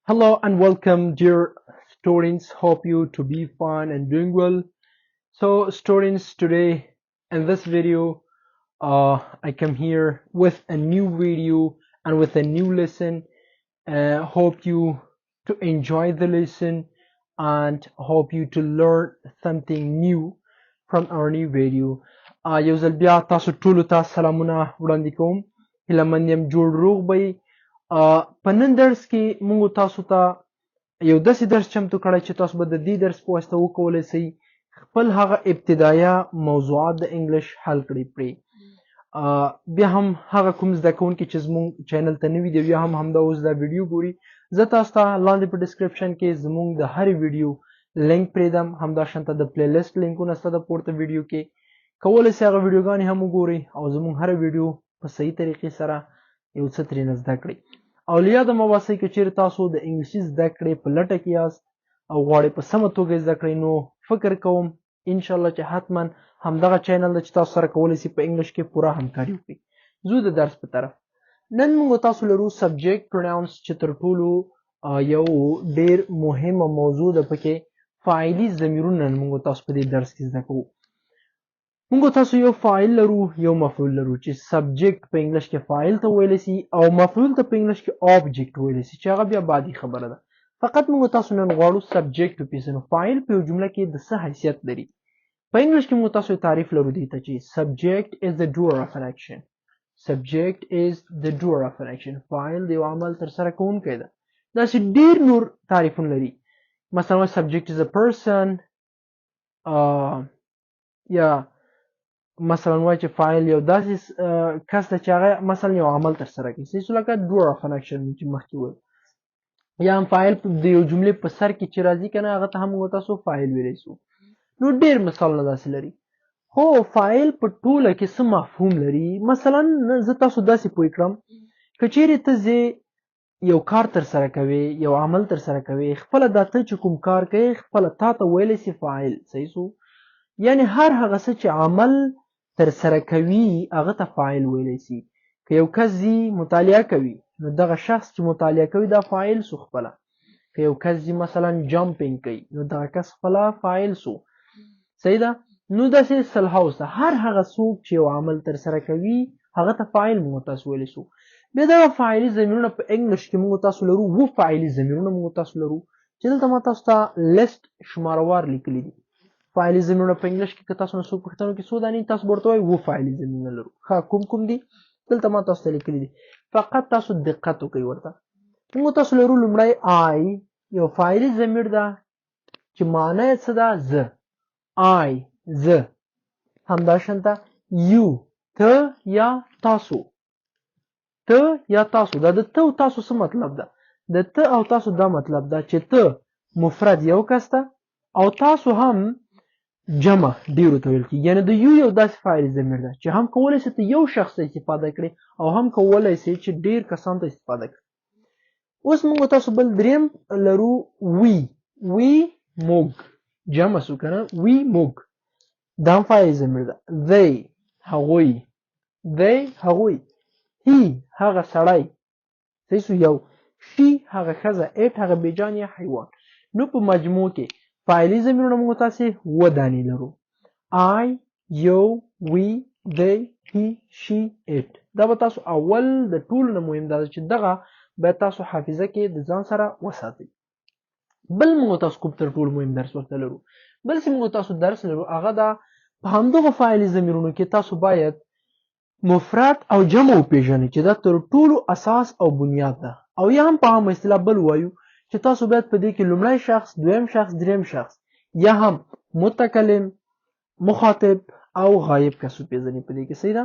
Hello and welcome, dear students. Hope you to be fine and doing well. So students, today in this video, I come here with a new video and with a new lesson. Hope you to enjoy the lesson and hope you to learn something new from our new video. یو ځل بیا تاسو ټولو ته سلامونه وړاندې کوم. هیله مند یم جوړ روغ به یئ. په نن درس کې موږ تاسو ته یو داسې درس چمتو کړی چې تاسو به د دې درس په واسطه وکولی سئ خپل هغه ابتدایه موضوعات د انګلیش حل کړئ پرې. بیا هم هغه کوم زده کوونکي چې زموږ چینل ته نوي دي بیا هم همدا اوس دا ویډیو ګوري، زه تاسو ته لاندې په ډسکرپشن کې زموږ د هرې ویډیو لینک پرېږدم، همدا شان ته د پلی لیست لینکونه سته د پورته ویډیو کې، کولی سئ هغه ویډیوګانې هم وګورئ او زموږ هره ویډیو په صحیح طریقې سره یو څه ترېنه زده کړئ. او له یاده مه باسئ که چیرې تاسو د انګلیسي زده کړې په لټه کې یاست او غواړئ په سمه توګه زده کړئ، نو فکر کوم انشاءالله چې حتما همدغه چینل ده چې تاسو سره کولی سئ په انګلیش کې پوره همکاري وکړئ. ځو د درس په طرف. نن موږ تاسو لرو سبجیکټ پروناونس چې تر ټولو یو ډیر مهمه موضوع ده، پکې فاعلي ضمیرونه نن موږ تاسو په دې درس کې زده کوو. موږ تاسو یو فاعل لرو، یو مفعول لرو چې سبجیکټ په انګلیش کې فاعل ته ویلی سي او مفعول ته په انګلیش کې آبجیکټ ویلی سي، چې هغه بیا بعدي خبره ده. فقط موږ تاسو نن غواړو سبجیکټ وپېژنو. فاعل په یو جمله کې د څه حیثیت لري؟ په انګلیش کې موږ تاسو تعریف لرو دې ته چې subject is the doer of an action. Subject is the doer of an action. فاعل د یو عمل ترسره کوونکی ده. داسې ډېر نور تعریفونه لري. مثلا subject is a person، یا مثلا وایي چې فاعل یو داسې کس ده چې هغه مثلا یو عمل ترسره کوي، صحیح، لکه doer of an action چې مخکې وویل. یا هم فاعل د یو جملې په سر کې چې راځي که نه، هغه ته هم موږ تاسو فاعل ویلی سو. نو ډېر مثالونه داسې لري. خو فاعل په ټوله کې څه مفهوم لري؟ مثلا زه تاسو داسې پوه کړم، که چیرې ته ځې یو کار ترسره کوې، یو عمل ترسره کوې، خپله دا ته چې کوم کار کوې خپله تا ته ویلی سي فاعل، صحیح سو؟ یعنې هر هغه څه چې عمل ترسره کوي هغه ته فاعل ویلی سي. که یو کس ځي مطالعه کوي، نو دغه شخص چې مطالعه کوي دا فاعل سو خپله. که یو کس ځي مثلا جمپینګ کوي، نو دغه کس خپله فاعل سو، صحیح ده؟ نو داسې سلهاوس ده، هر هغه څوک چې یو عمل ترسره کوي هغه ته فاعل موږ تاسو ویلی سو. بیا دغه فاعلي ضمیرونه په انګلیش کې موږ تاسو لرو، اووه فاعلي ضمیرونه موږ تاسو لرو چې دلته ما تاسو ته لیست شماروار لیکلي دي. فاعلي ضمیرونه په انګلیش کې که تاسو نه څوک پوښتنه وکړي څو دانې، تاسو به ورته وایئ اووه فاعلي ضمیرونه لرو. ښه، کوم کوم دي؟ دلته ما تاسو ته لیکلي دي، فقط تاسو دقت وکړئ ورته. موږ تاسو لرو لومړی آی، یو فاعلي ضمیر ده چې معنی یې څه ده؟ زه، آی زه. همداشان ته یو، ته یا تاسو، ته یا تاسو. دا د ته او تاسو څه مطلب ده؟ د ته او تاسو دا مطلب ده چې ته مفرد یو کس ده او تاسو هم جمع ډیرو ته ویل کېږي. یعنې د یو یو داسې فاعل ضمیر ده چې هم کولی سي ته یو شخص ته استفاده کړې او هم کولی سي چې ډیر کسان ته استفاده کړې. اوس موږ تاسو بل دریم لرو وی، وی موږ، جمع سو که نه، وی موږ، دا هم فاعل ضمیر ده. دی هغوی، دی هغوی، هی هغه سړی، صحیح سو، یو، شي هغه ښځه، ایټ هغه بیجان یا حیوان. نو په مجموع کې فاعلي ضمیرونه موږ تاسې اووه دانې لرو: آی، یو، وی، دی، هی، شي، ایټ. دا به تاسو اول د ټولو نه مهم دا ده چې دغه باید تاسو حافظه کې د ځان سره وساتئ. بل موږ تاسو کوم تر ټولو مهم درس ورته لرو، بل چې موږ تاسو درس لرو هغه دا په همدغو فاعلي ضمیرونو کې تاسو باید مفرد او جمع وپېژنئ چې دا تر ټولو اساس او بنیاد ده. او یا هم په عامه اصطلاح بل وایو چې تاسو باید په دې کې لومړی شخص، دویم شخص، دریم شخص، یا هم متکلم، مخاطب او غایب کس وپېژنئ په دې کې، صحیح ده؟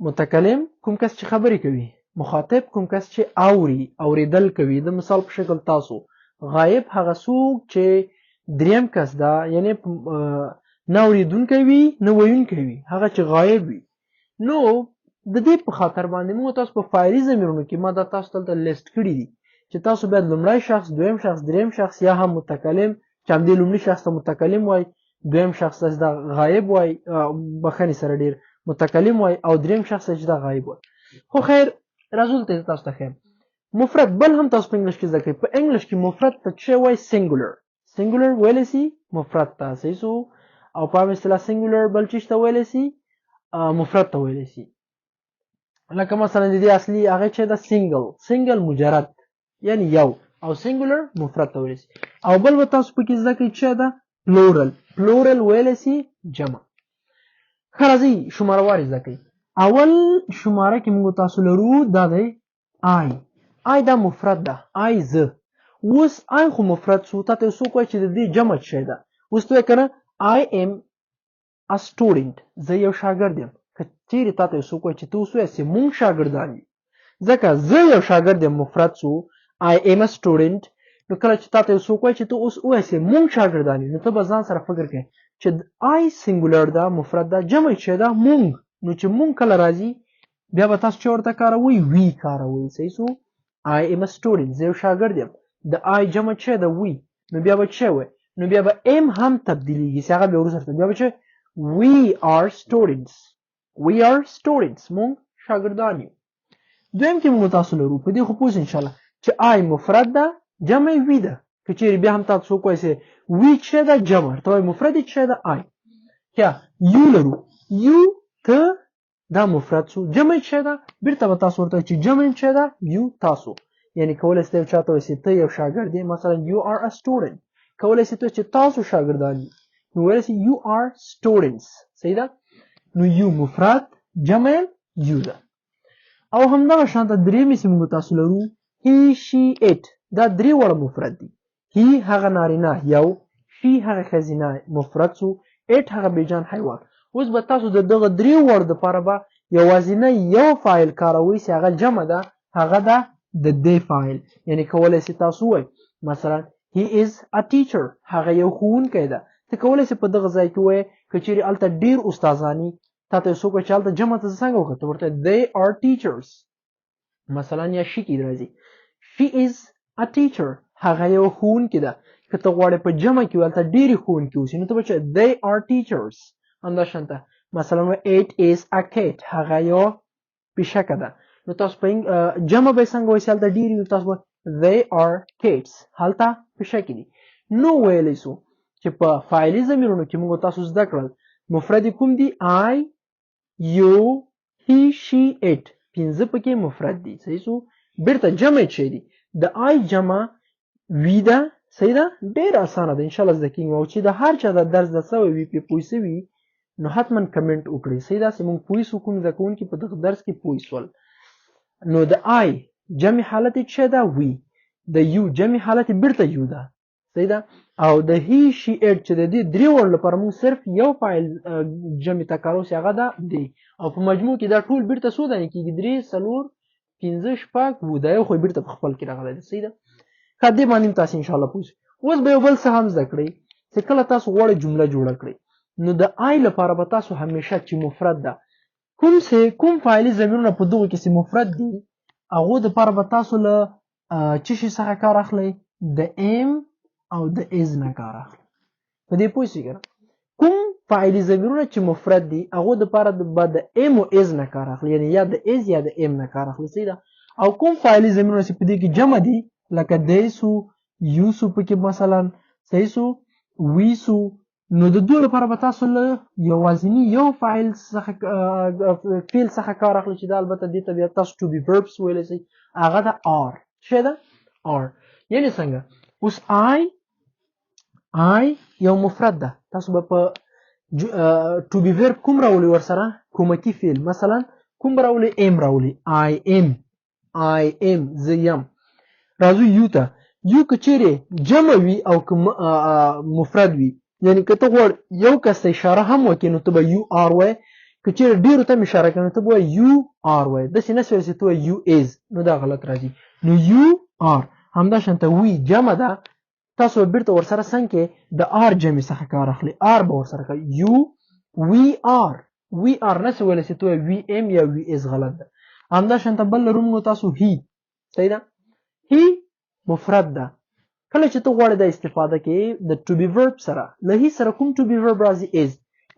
متکلم کوم کس چې خبرې کوي، مخاطب کوم کس چې اوري، اورېدل کوي، د مثال په شکل تاسو، غایب هغه څوک چې دریم کس ده، یعنې نه اورېدونکی وي نه ویونکی وي، هغه چې غایب وي. نو د دې په خاطر باندې موږ تاسو په فاعلي ضمیرونو کې ما دا تاسو دلته لیست کړي دي چې تاسو باید لومړی شخص، دویم شخص، دریم شخص، یا هم متکلم چې همدې لومړي شخص ته متکلم وای، دویم شخص ته چې دا غایب وای، بخښنې سره ډېر متکلم وای، او دریم شخص ته چې دا غایب وای. خو خیر، راځو دلته تاسو ته ښیم. مفرد بل هم تاسو په انګلیش کې زده کړئ. په انګلیش کې مفرد ته څه وایي؟ singular. singular ویلی سي مفرد ته، صحیح سو؟ او په عامه اصطلاح singular بل چیش ته ویلی سي؟ مفرد ته ویلی سي. لکه مثلا د دې اصلي هغه چې ده single، single مجرد یعنی یو، او singular مفرد ته ویلی سي. او بل به تاسو پکې زده کړئ چې ده plural، plural ویلی سي جمع. ښه راځئ شماره وار زده کړئ. اول شماره کې موږ تاسو لرو دا دی I. I دا مفرد ده، I زه. اوس I خو مفرد سو، تا ته څوک وایي چې د دې جمع څه شی ده؟ اوس ته وایې که نه I am a student، زه یو شاګرد یم. که چیرې تا ته څوک وایي چې ته اوس وایې چې مونږ شاګردان یو، ځکه زه یو شاګرد یم مفرد سو، I am a student. نو کله چې تا ته څوک وایي چې ته اوس ووایې چې مونږ شاګردان یو، نو ته به ځان سره فکر کوې چې I singular ده، مفرد ده، جمع یې څه ده؟ مونږ. نو چې مونږ کله راځي بیا به تاسو چې ورته کاروئ؟ we کاروئ، صحیح سو؟ I am a student، زه یو شاګرد یم. د I جمع څه ده؟ we. نو بیا به څه وایي؟ نو بیا به am هم تبدیلیږي، چې هغه بیا وروسته بیا به څه؟ we are students، we are students، مونږ شاګردان یو. دویم کې موږ تاسو لرو په دې خو پوه شئ انشاءالله چې I مفرد ده، جمع یې we ده. که چیرې بیا هم تاسو څوک وایي چې we څه ده؟ جمع، ورته وایي مفرد یې څه ده؟ I. یا you لرو، you ته دا مفرد سو، جمع یې څه ده؟ بیرته به تاسو ورته چې جمع یې څه ده؟ you تاسو. یعنی کولی شئ یو چا ته وایي چې ته یو شاګرد یې، مثلا you are a student. کولی شئ ته چې تاسو شاګردان یې، نو ویلی شئ you are students، صحیح ده؟ نو you مفرد، جمع you ده. او همدغه شان ته درېیمې چې موږ تاسو لرو he she it، دا درې واړه مفرد دي. he هغه نارینه یو، she هغه ښځینه مفرد سو، it هغه بیجان حیوان. اوس به تاسو د دغه درې واړو دپاره به یوازینی یو فاعل کاروئ چې هغه جمع ده، هغه ده د دې فاعل. یعنی کولی شئ تاسو ووایئ مثلا he is a teacher، هغه یو ښوونکی ده. ته کولی شې په دغه ځای کې ووایې که چیرې هلته ډېر استادان وي، تا ته یو څوک وایي چې هلته جمع ته څنګه وکړه، ته ورته they are teachers مثلا، یا she کې راځي she is a teacher، هغه یو ښوونکې ده. که ته غواړې په جمع کې هلته ډېرې ښوونکي اوسي، نو ته به چې they are teachers. همدا شان ته مثلا it is a cat، هغه یو پیشکه ده. نو تاسو په جمع به یې څنګه وایئ چې هلته ډېرې وي؟ تاسو به they are cats، هلته پیشکې دي. نو ویلی سو چې په فاعلي ضمیرونو کې موږ تاسو زده کړل مفرد کوم دي؟ I، you، he، she، it، پنځه پکې مفرد دي، صحیح سو؟ بیرته جمع یې دي؟ د I جمع we ده، صحیح ده؟ ډېره اسانه ده انشاءالله زده کېږي. او چې د هر چا د درس د سوی وي پرې پوه سوي، نو حتما کمنټ وکړئ، صحیح ده؟ چې موږ پوه سو کوم زده کوونکي په دغه درس کې پوه سول. نو د I جمع حالت یې څه ده؟ we. د you جمع حالت یې بیرته you ده، صحیح ده؟ او د he she it چې د دې درې واړو لپاره موږ صرف یو فاعل جمع ته کاروو چې هغه ده دی. او په مجموع کې دا ټول بیرته څو دانې کېږي؟ درې، څلور، پنځه، شپږ، اووه. دا یو خو بیرته په خپل کې راغلی دی، صحیح ده؟ ښه، دې باندې هم تاسو انشاءالله پوه شئ. اوس به یو بل څه هم زده کړئ چې کله تاسو غواړئ جمله جوړه کړئ، نو د I لپاره به تاسو همیشه چې مفرد ده، کوم څه کوم فاعلي ضمیرونه په دغو کې چې مفرد دي، هغو دپاره به تاسو له څه شي څخه کار اخلئ؟ د am او د is نه کار اخلئ. په دې پوه شئ که نه؟ کوم فاعلي ضمیرونه چې مفرد دي، هغو دپاره به د am او is نه کار اخلي، یعنی یا د is یا د am نه کار اخلي، صحیح ده؟ او کوم فاعلي ضمیرونه چې په دې کې جمع دي، لکه they سو، you سو پکې مثلا، صحیح سو، we سو، نو د دوی لپاره به تاسو له یوازیني یو فاعل څخه فعل څخه کار اخلئ، چې دا البته دې ته بیا تاسو to be verbs ویلی شئ، هغه ده are. څه ده؟ are. یعنی څنګه؟ اوس I یو مفرد ده، تاسو به په to be verb کوم راولئ؟ ورسره کومکي فعل مثلا کوم به راولئ؟ am راولئ. I am، I am، زه یم. راځو you ته. you که چیرې جمع وي او که مفرد وي، یعنی که ته غواړې یو کس ته اشاره هم وکړې نو ته به you are وایې، که چیرې ډېرو ته هم اشاره کوې نو ته به وایې you are وایې، داسې نه شي چې ته وایې you is، نو دا غلط راځي. نو you are. همدا شان ته we جمع ده، تاسو به بیرته ورسره څنګه د are جمع څخه کار اخلئ، are به ورسره کوي. you، we are، we are نه شي ویلی چې ته وایې we am یا we is، غلط ده. همدا شان ته بل لرو موږ تاسو he، صحیح ده؟ he مفرد ده. کله چې ته غواړې دا استفاده کې د to be verb سره، له he سره کوم to be verb راځي؟ is،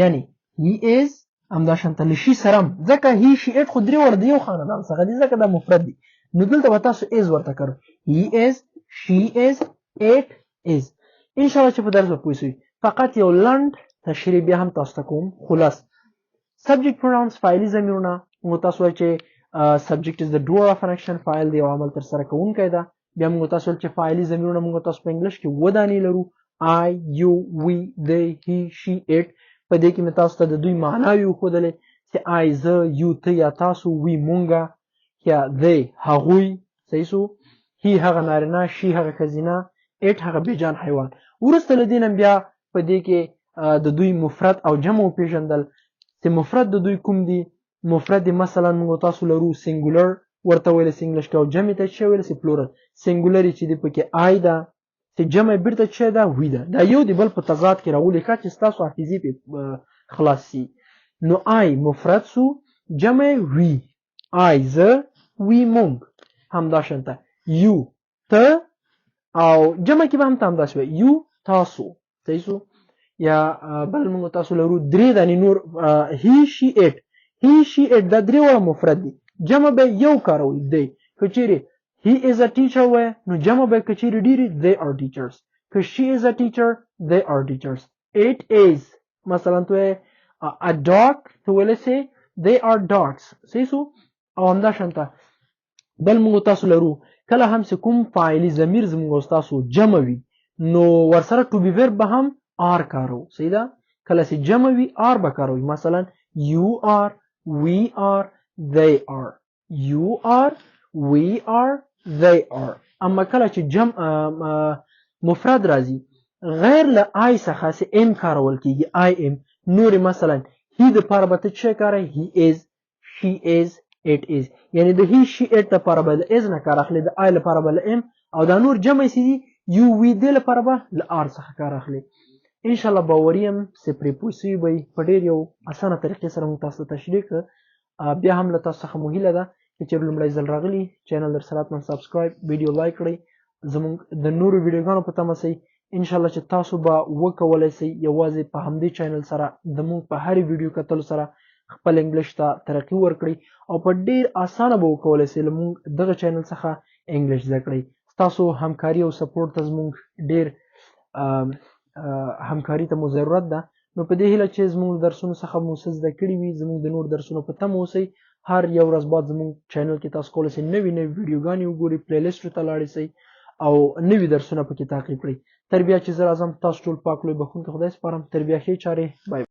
یعنی he is. همدا شان ته له she سره هم، ځکه he she it خو درې واړه د یو خاندان څخه دي، ځکه دا مفرد دي. نو دلته به تاسو is ورته کاروئ. He is، she is، it is. ان شاء الله چې په درس به پوه شئ. فقط یو لنډ تشریح بیا هم تاسو ته کوم. خلاص subject pronouns، فاعلي ضمیرونه، موږ تاسو وایي چې subject is the doer of an action، فاعل د یو عمل ترسره کوونکی ده. بیا موږ تاسو ویل چې فاعلي ضمیرونه موږ تاسو په انګلیش کې اووه دانې لرو، I، you، we، they، he، she، it. په دې کې مې تاسو ته د دوی معناوې وښودلې چې I زه، you ته یا تاسو، we مونږه، یا they هغوی، صحیح سو، he هغه نارینه، she هغه ښځینه، it هغه بیجان حیوان. وروسته له دې نه بیا په دې کې د دوی مفرد او جمع وپېژندل چې مفرد د دوی کوم دي. مفرد مثلا موږ تاسو لرو singular ورته ویل سي انګلیش کې، او جمع ته څه ویل سي؟ plural. singular چې دی پکې I ده، چې جمع بیرته څه ده؟ we ده. دا یو د بل په تضاد کې راولیکه چې ستاسو حافظې پې خلاص سي. نو I مفرد سو، جمع we، I زه، we مونږ. همدا شانته you ته، او جمع کې به هم ته همداسې وایي، you تاسو، صحیح سو. یا بل موږ تاسو لرو درې دانې نور، he she it. he she it دا درې واړه مفرد دي، جمع به یو کاروي they. که چیرې he is a teacher وای نو جمع به که چیرې ډېري they are teachers، که she is a teacher they are teachers. It is مثلا ته a dog ته ویلی سې they are dogs، صحیح سو. او همدا شانته بل موږ تاسو لرو کله هم چې کوم فاعلي ضمیر زموږ او ستاسو جمع وي نو ورسره to be verb به هم are کارو، صحیح ده. کله چې جمع وي are به کاروي، مثلا you are، we are، they are، you are، we are، they are. اما کله چې جمع مفرد راځي غیر له I څخه چې am کارول کیږي، I am. نور مثلا he د پاره به ته څه کاروې؟ He is، she is، it is. یعنی د he she it لپاره به له is نه کار اخلي، د I لپاره به له am، او دا نور جمع سي دي you we they لپاره به له are څخه کار اخلي. ان شاء الله باوري یم چې پرې پوه سوي به یئ. په ډېر یو اسانه طریقې سره موږ تاسو ته تشریح کړه. بیا هم له تاسو څخه مو هیله ده که چېرې لومړی ځل راغلي channel در سره حتما subscribe، ویډیو like کړئ، زموږ د نورو ویډیوګانو په تمه سئ. ان شاء الله چې تاسو به وکولای سئ یوازې په همدې channel سره د موږ په هرې ویډیو کتلو سره خپل انګلیش ته ترقي ورکړئ، او په ډیر اسانه به وکولای سئ له موږ دغه channel څخه انګلیش زده کړئ. ستاسو همکاري او support ته زموږ ډیر همکاري ته مو ضرورت ده. نو په دې هیله چې زموږ درسونو څخه مو څه زده کړي وي، زموږ د نور درسونو په تمه اوسئ. هر یو ورځ بعد زموږ channel کې تاسو کولی سئ نوي نوي ویډیوګانې وګورئ، playlist ته لاړې سئ او نوي درسونه پکې تعقیب کړئ. تر بیا چې زه راځم تاسو ټول پاک لوی بخښونکی خدای سپارم. تر بیا ښې چارې، bye.